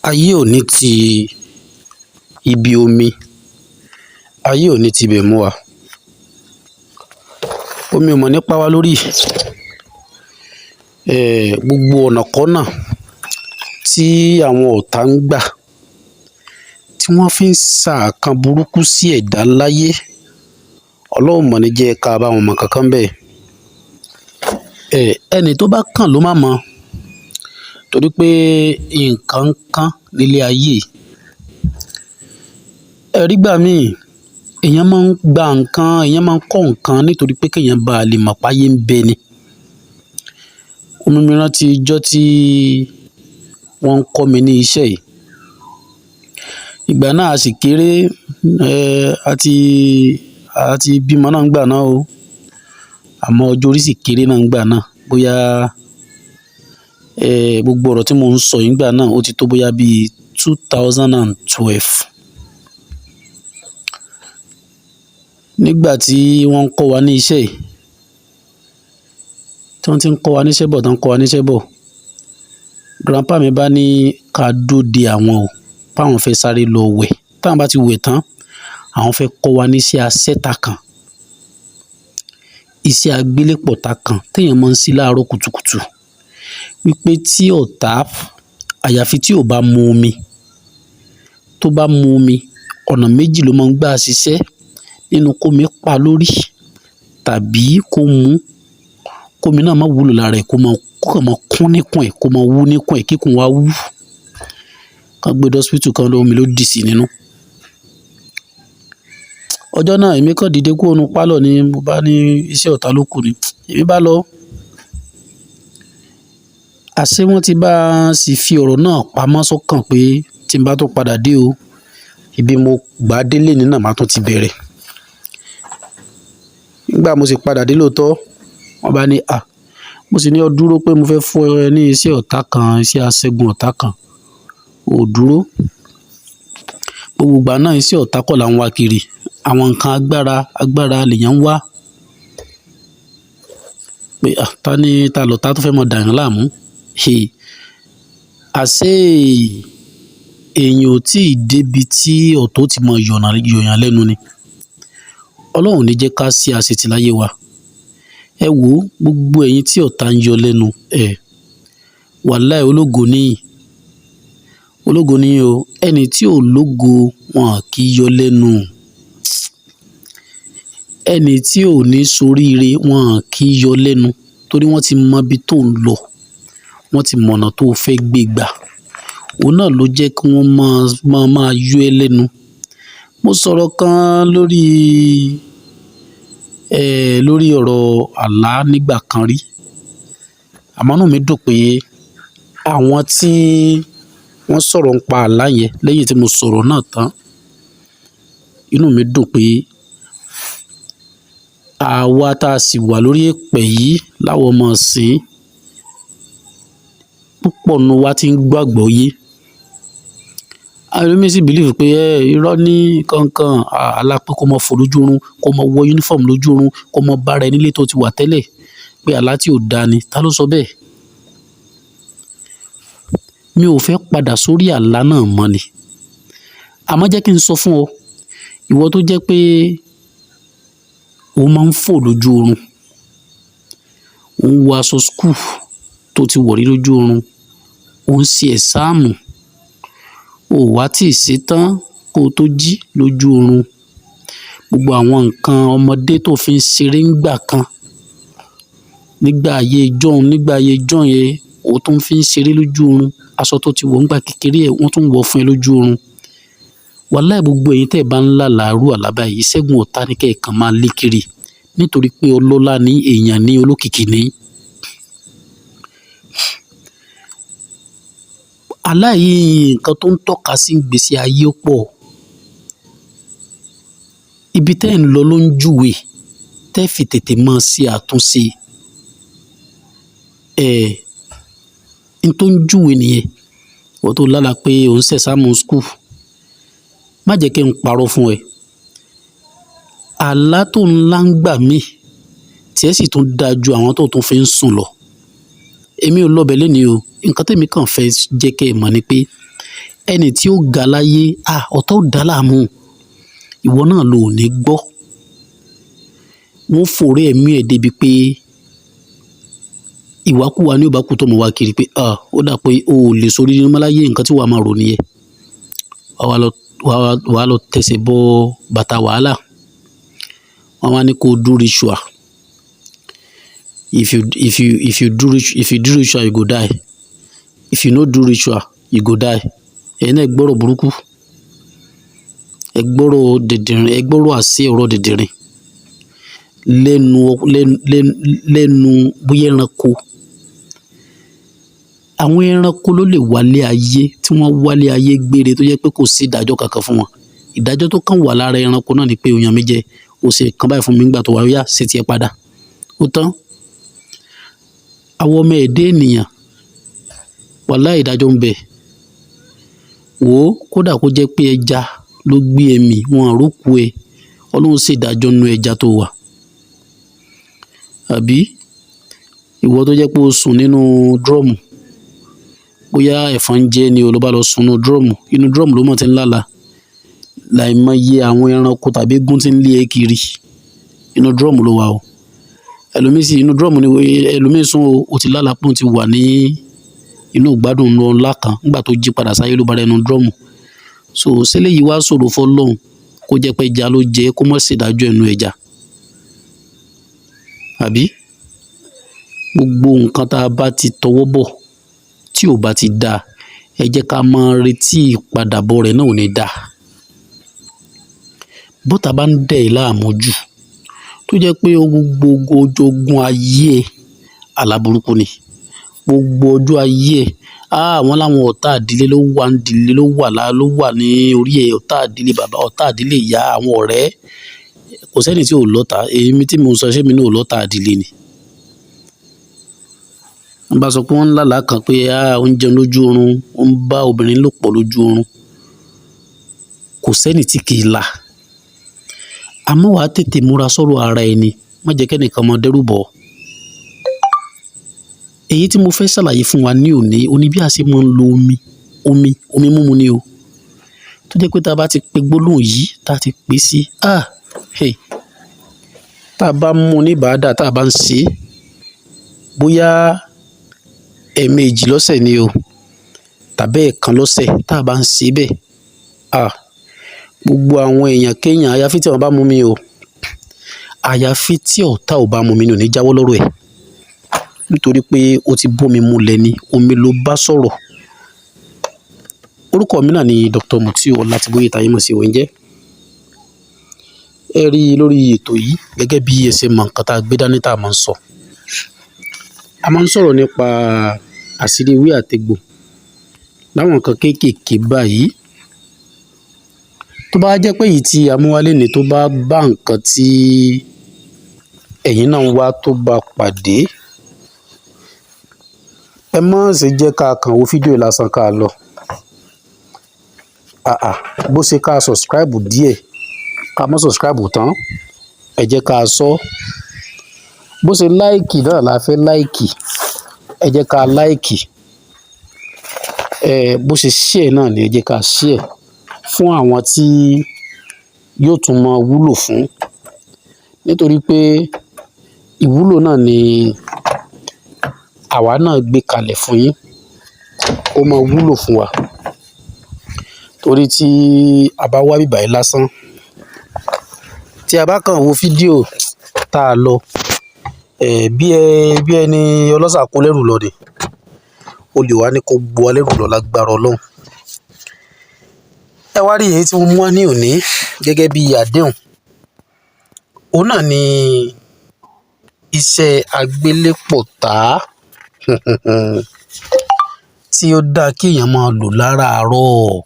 Ayé ò ní ti ibi omi, ayé ò ní tibẹ̀ mú wa. Omi ò mọ̀ ní pa wá lórí. Gbogbo ọ̀nà kọ́nà tí àwọn ọ̀tá ń gbà tí wọ́n fi ń sa àkàn burúkú sí ẹ̀dá láyé, Ọlọ́run mọ̀ ní jẹ́ ká bá wọn mọ̀ kankan bẹ́ẹ̀. Ẹni tó bá kàn ló má mọ̀, torí pé nǹkan ń kán nílé ayé yìí. Ẹ rí gbà míì, èèyàn máa ń gba nǹkan, èèyàn máa ń kọ́ nǹkan nítorí pé kéèyàn bá lè mọ̀ páyé ń bẹ ni. Ó mú mi rántí ijọ́ tí wọ́n ń kọ́ mi ní iṣẹ́ yìí. Ìgbà náà a sì kéré, a ti bímọ náà ńgbà náà o. Àmọ́ ọjọ́ orí sì kéré náà ńgbà náà. Bóyá gbogbo ọ̀rọ̀ tí mò ń sọ yìí ńgbà náà ó ti tó bóyá bí 2012. Nígbà tí wọ́n ń kọ́ wa ní iṣẹ́ yìí, tí wọ́n ti ń kọ́ wa níṣẹ́ bọ̀, tán ń kọ́ wa níṣẹ́ bọ̀, grandpa mi bá ní ká dúró de àwọn o, páwọn fẹ́ sáré lọ wẹ̀. Táwọn bá ti wẹ̀ tán, àwọn fẹ́ kọ́ wa ní iṣẹ́ asẹ́ta kan, iṣẹ́ agbélépọ̀ta kan téèyàn máa ń ṣe láàárọ̀ kùtùkùtù. Wípé tí ọ̀tá, àyàfi tí ò bá mu omi, tó bá mu omi, ọ̀nà méjì ló máa ń gbà ṣiṣẹ́ nínú kómi pa lórí tàbí kó mu, kómi náà má wúlò lára ẹ̀, kó kàn máa kún níkùn ẹ̀, kó máa wú níkùn ẹ̀, kíkùn wá wú. Kán gbé dé hospital, kan lómi ló dì sí nínú. Ọjọ́ náà èmi kàn dìde kúrò nínú pálọ̀ ni mo bá ní iṣẹ́ ọ̀tá ló kù ni. Èmi bá lọ. Àṣé wọ́n ti bá sì fi ọ̀rọ̀ náà pamọ́ sọ́kàn pé tí n bá tó padà dé o, ibi mo gbà délé ní náà màá tún ti bẹ̀rẹ̀. Nígbà mo sì padà dé lóòótọ́, wọ́n bá ní, à, mo sì ní ọ dúró pé mo fẹ́ fún ẹ ní iṣẹ́ ọ̀tá kan, iṣẹ́ aṣẹ́gun ọ̀tá kan. Ò dúró. Gbogbo ìgbà náà iṣẹ́ ọ̀tá kọ́ là ń wá kiri. Àwọn nǹkan agbára, agbára lèèyàn ń wá. Pé à, ta ni ta lọ̀tá tó fẹ́ mọ dàyàn láàmú? He. Àṣé èèyàn ò tí ì débi tí ọ̀tá ó ti mọ yọ̀yàn lẹ́nu ni. Ọlọ́run ò ní jẹ́ ká sí àṣetì láyé wa. Ẹ wò ó, gbogbo ẹ̀yin tí ọ̀tá ń yọ lẹ́nu, wàláì ológo níyìn. Ológo níyìn o. Ẹni tí ò lógo wọn kì í yọ lẹ́nu. Ẹni tí ò ní soríire wọn kì í yọ lẹ́nu torí wọ́n ti mọ ibi tó ń lọ. Wọ́n ti mọ̀nà tó fẹ́ gbé gbà. Òun náà ló jẹ́ kí wọ́n máa yọ ẹ́ lẹ́nu. Mo sọ̀rọ̀ kan lórí, lórí ọ̀rọ̀ àlá nígbà kan rí. Àmọ́ inú mi dùn pé àwọn tí wọ́n sọ̀rọ̀ ń pa àlá yẹn lẹ́yìn tí mo sọ̀rọ̀ náà tán, inú mi dùn pé àwa tá a sì wà lórí èpè yìí láwọn ọmọ ìsín, púpọ̀ nínú wa ti ń gbàgbọ́ yé. Àwọn ẹlòmíì sì believe pé irọ́ ní kankan, àlá pé kó mọ fò lójú oorun, kó mọ wọ uniform lójú oorun, kó mọ bára ẹ nílé tó ti wà tẹ́lẹ̀, pé àlá tí ò da ni. Ta ló sọ bẹ́ẹ̀? Mi ò fẹ́ padà sórí àlá náà mọ́ ni. Àmọ́ jẹ́ kí n sọ fún ọ, ìwọ tó jẹ́ pé o máa ń fò lójú oorun, ò ń wọ aṣọ school tó ti wọ̀ rí lójú oorun, ò ń ṣe ẹ̀sáàmù, ò wá tíì ṣe tán kó o tó jí lójú oorun. Gbogbo àwọn nǹkan ọmọdé tó fi ń ṣeré ńgbà kan, nígbà ayé ijọ́un, nígbà ayé ijọ́un yẹn, o tún fi ń ṣeré lójú oorun. Aṣọ tó ti wọ̀ ńgbà kékeré ẹ, wọ́n tún wọ̀ fún ẹ lójú oorun. Wàláì gbogbo ẹ̀yin tẹ́ ẹ bá ń lálàá irú àlá báyìí, ìṣẹ́gun ọ̀tá ni kẹ́ ẹ kàn máa lé kiri. Nítorí pé ọlọ́lá ní èèyàn ní olókìkí ní. Àlá yìí nǹkan tó ń tọ́ka sí ìgbésí ayé pọ̀. Ibi tẹ́ ẹ̀ ń lọ ló ń júwe, tẹ́ fi tètè máa ṣe àtúnṣe. N tó ń júwe nìyẹn. Ìwọ tó lálàá pé ò ń ṣẹ̀sáàmù school, má jẹ́ kí n parọ́ fún ẹ. Àlá tó ń lá ń gbà mí, tí ẹ sì tún da ju àwọn tó tún fi ń sùn lọ. Èmi ò lọ́bẹ̀ lẹ́ni o. Nǹkan tẹ́mi kàn fẹ́ jẹ́ kẹ́ ẹ mọ̀ ni pé ẹni tí ó ga láyé, ọ̀tá ò dá láàmú. Ìwọ náà lo ò ní gbọ́. Wọ́n fòrè ẹ̀mí ẹ̀ débi pé ìwákùwà ní ò bá kú tó mọ̀ wá kiri pé ó dà pé o ò lè sórí nínú láyé, nǹkan tí wàá máa rò nìyẹn. Wàá lọ tẹsẹ̀ bọ bàtà wàhálà. Wọ́n wá ní kó do ritual. If you do ritual, you go die. If you no do ritual, you go die. Ẹ̀yin náà gbọ́rọ̀ burúkú, ẹ gbọ́rọ̀ dìndìnrín, ẹ gbọ́rọ̀ àṣẹ ọ̀rọ̀ dìndìnrín lẹ́nu lẹ́nu lẹ́nu bóyá ẹranko. Àwọn ẹranko ló lè wálé ayé tí wọ́n wálé ayé gbére tó jẹ́ pé kò sí ìdájọ́ kankan fún wọn. Ìdájọ́ tó kàn wà lára ẹranko náà ni pé o yàn mí jẹ, o ṣe nǹkan báyìí fún mi nígbà tó wá yá, ṣe tiẹ̀ padà. Ó tán. Àwọn ọmọ ẹ̀dá ènìyàn, wàláhì ìdájọ́ ń bẹ. Wò ó, kódà kó jẹ́ pé ẹja ló gbé ẹ mì, wọn ò rókú ẹ, Ọlọ́run sì dájọ́ nínú ẹja tó wà. Àbí ìwọ tó jẹ́ pé o sùn nínú drum, bóyá ẹ̀fọn ń jẹ ni o, ló bá lọ sùn nínú drum, inú drum ló mọ̀ tí ń lálàá. Láìmọye àwọn ẹranko tàbí eégún tí ń lé ẹ kiri, inú drum ló wà o. Ẹlòmíì sì inú drum ni ẹlòmíì sùn o, ó ti lálàá pé òun ti wà ní inú ìgbádùn ńlá kan, nígbà tó jí padà sáyé ló bá rẹ̀ nínú drum. So ṣé eléyìí wá ṣòro fún Ọlọ́run kó jẹ́ pé ẹja ló jẹ kó má ṣe ìdájọ́ ẹnu ẹja? Àbí? Gbogbo nǹkan tá a bá ti tọwọ́ bọ̀ tí ò bá ti da, ẹ jẹ́ ká máa retí ìpadàbọ̀ rẹ̀ náà ò ní da. Bọ́tà bá ń dẹ̀ ẹ́ láàmú jù, tó jẹ́ pé gbogbo ojogun ayé ẹ, àlá burúkú ni. Gbogbo ọjọ́ ayé ẹ, wọ́n láwọn ọ̀tá ìdílé ló wà ní ìdílé, ló wà lá, ló wà ní orí ẹ, ọ̀tá ìdílé bàbá, ọ̀tá ìdílé ìyá, àwọn ọ̀rẹ́. Kò sẹ́ni tí ò lọ́ta. Èmi tí mò ń sọ, ṣé èmi náà ò lọ́ta ìdílé ni? Wọ́n bá sọ pé wọ́n ń lálàá kan pé ó ń jẹun lójú oorun, ó ń bá obìnrin lò pọ̀ lójú oorun. Kò sẹ́ni tí kì í là. Àmọ́ wàá tètè múra sọ́rọ̀ ara ẹni, má jẹ́ kí ẹnìkan máa dẹ́rù bọ̀ ọ́. Èyí tí mo fẹ́ ṣàlàyé fún wa ní òní, òní bí a ṣe máa ń lo omi, omi, omi múmu ni o. Tó jẹ́ pé tí a bá ti pe gbólóhùn yìí, tá a ti pè sí, hey, tá a bá mú ní ìbáadà, tá a bá ń ṣe, bóyá ẹ̀ẹ̀mejì lọ́sẹ̀ ni o, tàbí ẹ̀ẹ̀kan lọ́sẹ̀, tá a bá ń ṣe bẹ́ẹ̀, gbogbo àwọn èèyàn kéèyàn, àyàfi tí wọ́n bá mú mi o, àyàfi tí ọ̀tá ò bá mú mi ní ò ní jáwọ́ lọ́rọ̀ ẹ̀. Nítorí pé ó ti bómi mulẹ̀ ni, omi ló bá sọ̀rọ̀. Orúkọ mi náà ni Dr. Mutiu Ọlátìbóyè táyé mọ̀ sí Oúnjẹ. Ẹ rí i lórí ètò yìí gẹ́gẹ́ bí ẹ ṣe mọ̀ nǹkan tá a gbé dání tá a máa ń sọ. A máa ń sọ̀rọ̀ nípa àṣírí ewé àtegbò láwọn nǹkan kéékèèké báyìí. Tó bá jẹ́ pé èyí tí a mú wá lénìí tó bá bá nǹkan tí ẹ̀yin náà ń wá tó bá pàdé, ẹ má ṣe jẹ́ ká kàn wo fídíò lásán ká lọ. Bó ṣe ká subscribe díẹ̀, ká má subscribe tán, ẹ jẹ́ ká sọ. Bó ṣe like náà la fẹ́ like, ẹ jẹ́ ká like. Bó ṣe share náà ni ẹ jẹ́ ká share fún àwọn tí yóò tún máa wúlò fún. Nítorí pé ìwúlò náà ni àwa náà gbé kalẹ̀ fún yín, ó máa wúlò fún wa. Torí tí a bá wá bíbàyí lásán, tí a bá kàn wo fídíò tá a lọ, bí ẹni ọlọ́ṣà kó lẹ́rù lọ ni, ó lè wá ní kó gbó wa lẹ́rù lọ lágbára Ọlọ́run. Ẹ wá rí èyí tí mo mú wá ní òní gẹ́gẹ́ bí àdéhùn. Òun náà ni iṣẹ́ agbélépọ̀tá tí ó dáa kí èèyàn máa lò láràárọ̀.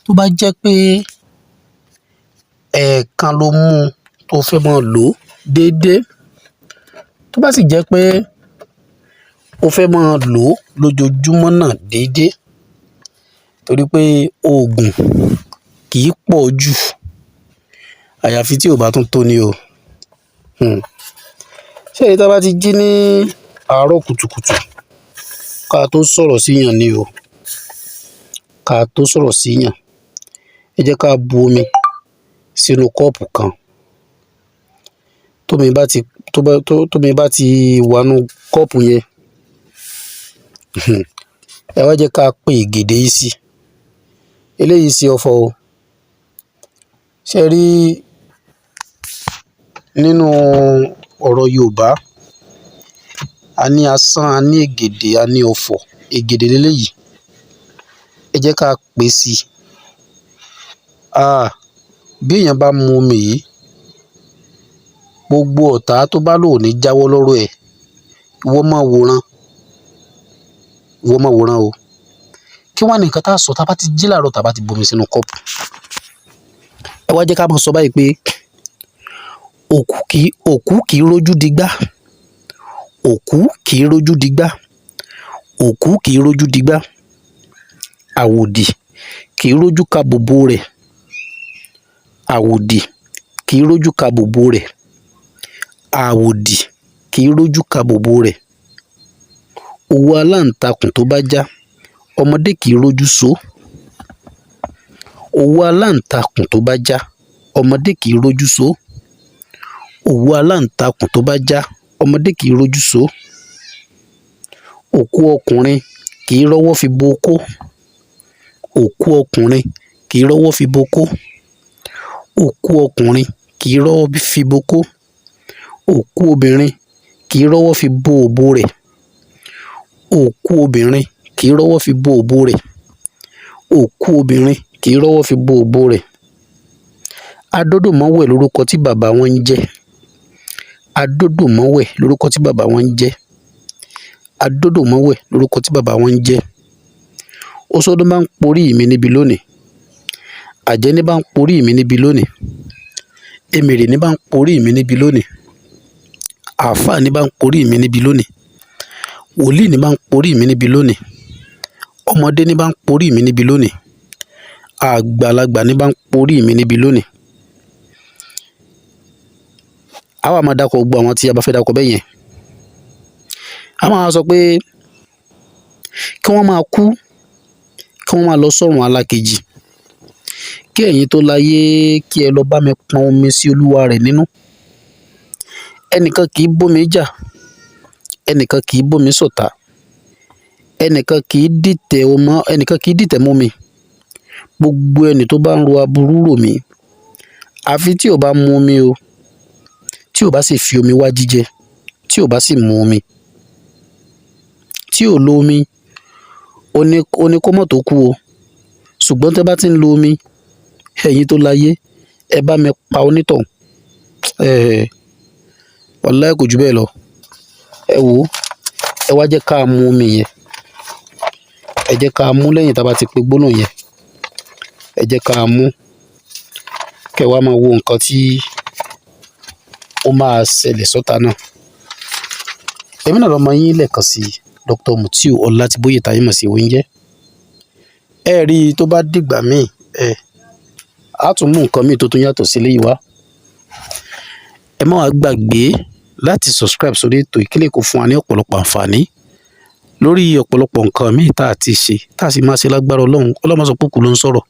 Tó bá jẹ́ pé ẹ̀ẹ̀kan ló mú tó fẹ́ máa lò déédéé, tó bá sì jẹ́ pé o fẹ́ máa lò lójoojúmọ́ náà déédéé, torí pé oògùn kì í pọ̀ jù, àyàfi tí ò bá tún tó ni o. Ṣé èyí tí a bá ti jí ní Àárọ̀ kùtùkùtù ká tó sọ̀rọ̀ síyàn ni o, ká tó sọ̀rọ̀ síyàn. Ẹ jẹ́ ká bu omi sínú kọ́ọ̀pù kan. Tómi bá ti tó bá tó tómi bá ti wà nínú kọ́ọ̀pù yẹn, ẹ wá jẹ́ ká pe ìgèdè yìí sí. Eléyìí ṣe ọ̀fọ̀ o. Ṣé ẹ rí, nínú ọ̀rọ̀ Yorùbá, a ní asán, a ní ègèdè, a ní ọ̀fọ̀. Ègèdè leléyìí. Ẹ jẹ́ ká pè é sí. Bí èèyàn bá mu omi yìí, gbogbo ọ̀tá tó bá lóun ò ní jáwọ́ lọ́rọ̀ ẹ̀, ìwọ máa wòran, ìwọ máa wòran o. Kí wá ní nǹkan tá a sọ tá a bá ti jí láàárọ̀, tá a bá ti bomi sínú kọ́ọ̀pù? Ẹ wá jẹ́ ká máa sọ báyìí pé òkú kì í rójú digbá, òkú kì í rójú digbá, òkú kì í rójú digbá, àwòdì kì í rójú ka bòbò rẹ̀, àwòdì kì í rójú ka bòbò rẹ̀, àwòdì kì í rójú ka bòbò rẹ̀. Òwú aláǹtakùn tó bá já, ọmọdé kì í rójú so. Òwú aláǹtakùn tó bá já, ọmọdé kì í rójú so. Òwú aláǹtakùn tó bá já, ọmọdé kì í rójú so. Òkú ọkùnrin kì í rọ́wọ́ fi bo okó. Òkú ọkùnrin kì í rọ́wọ́ fi bo okó. Òkú ọkùnrin kì í rọ́wọ́ fi bo okó. Òkú obìnrin kì í rọ́wọ́ fi bo òbò rẹ̀. Òkú obìnrin kì í rọ́wọ́ fi bo òbò rẹ̀. Òkú obìnrin kì í rọ́wọ́ fi bo òbò rẹ̀. Adódòmọ́wẹ̀ lórúkọ tí bàbá wọn ń jẹ́. Adódòmọ́wẹ̀ lórúkọ tí bàbá wọn ń jẹ́. Adódòmọ́wẹ̀ lórúkọ tí bàbá wọn ń jẹ́. Oṣó ló máa ń porí mi níbi lónìí. Àjẹ́ ní bá ń porí mi níbi lónìí. Emèrè ní bá ń porí mi níbi lónìí. Àáfàá ní bá ń porí mi níbi lónìí. Wòlíì ní bá ń porí mi níbi lónìí. Ọmọdé ní bá ń porí mi níbi lónìí. Àgbàlagbà ní bá ń porí mi níbi lónìí. A wá máa dákọ gbogbo àwọn tí a bá fẹ́ dákọ bẹ́ẹ̀ yẹn. A máa sọ pé kí wọ́n máa kú, kí wọ́n máa lọ sọ́run alákejì. Kí ẹ̀yin tó láyé, kí ẹ lọ bá mi pọn omi sí olúwa rẹ̀ nínú. Ẹnìkan kì í bómi jà, ẹnìkan kì í bómi ṣọ̀tá, ẹnìkan kì í dìtẹ̀ ọmọ, ẹnìkan kì í dìtẹ̀ mọ́ mi. Gbogbo ẹni tó bá ń ro aburú rò mí, àfi tí ò bá mu omi o, tí ò bá sì fi omi wá jíjẹ, tí ò bá sì mu omi, tí ò lo omi, ó ní kó mọ̀ tó kú o. Ṣùgbọ́n tẹ́ bá ti ń lo omi, ẹ̀yin tó láyé, ẹ bá mi pa onítọ̀hún. Wàláì kò jù bẹ́ẹ̀ lọ. Ẹ wò ó, ẹ wá jẹ́ ká mu omi yẹn. Ẹ jẹ́ ká mú lẹ́yìn tá a bá ti pe gbólóhùn yẹn. Ẹ jẹ́ ká mú. Kẹ́ wá máa wo nǹkan tí ó máa ṣẹlẹ̀ sọ́ta náà. Èmi náà lọmọ yín lẹ́ẹ̀kan sí, Dr. Mutiu Ọlátìbóyè táyé mọ̀ sí Oúnjẹ. Ẹ rí i, tó bá dìgbà míì, ẹ á tún mú nǹkan míì tó tún yàtọ̀ sí eléyìí wá. Ẹ má wàá gbàgbé láti subscribe sórí ètò ìkílẹ̀ kó fún wa ní ọ̀pọ̀lọpọ̀ àǹfààní lórí ọ̀pọ̀lọpọ̀ nǹkan míì tá a ti ṣe, tá a sì máa ṣe lágbára Ọlọ́run. Ọlọ́run má sọ pé òkú ló ń sọ̀rọ̀.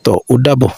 Tọ́, ó dàbọ̀.